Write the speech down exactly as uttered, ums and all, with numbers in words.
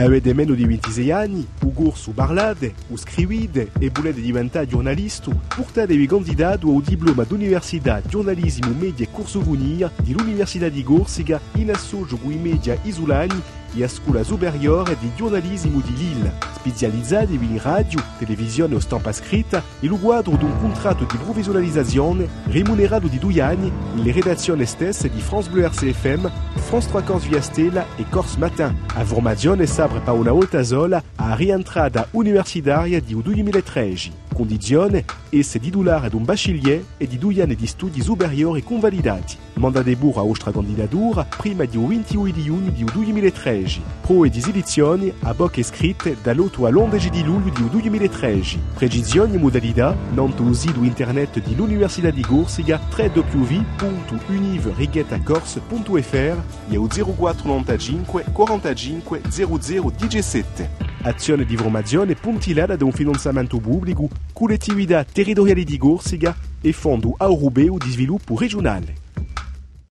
Avete menu di vintisei anni, u corsu u parlate, u scrivite è vulete diventà ghjurnalistu? Purtatevi candidatu à u diploma d'università ghjurnalisimu media è corsufunia di l'Università di Corsica in associu cù i media isulani è a Scola Superiore di Ghjurnalisimu di Lille. Spizializatevi in radiu, televisione o stampa scritta, in u quadru d'un cuntrattu di prufessiunalizazione rimuneratu di dui anni in le redazzione stesse di France Bleu R C F M, France trois Corse Via Stella è Corse Matin. A furmazione s'apre pà una volta sola à a rientrata universitaria di u dui mila è tredeci. Cundizione, esse titulare d'un bachelier è di dui anni di studii superiori cunvalidati. Mandate puru a vostra candidatura prima di u vintidui di ghjugnu di u dui mila è tredeci. Prove di silizzione à bocca è scritte da l'ottu à l'ondeci di lugliu di u dui mila è tredeci. Precissioni è mudalità nantu à u situ internet di l'Università di Corsica, W W W puntu univ righetta corse puntu F R, è à u zeru quattru novantacinque quarantacinque zeru zeru diciassette. Azzione di furmazione puntillata da un finanziamentu publicu, Cullettività Territuriale di Corsica è Fondu Eurupeu di Sviluppu Regiunale.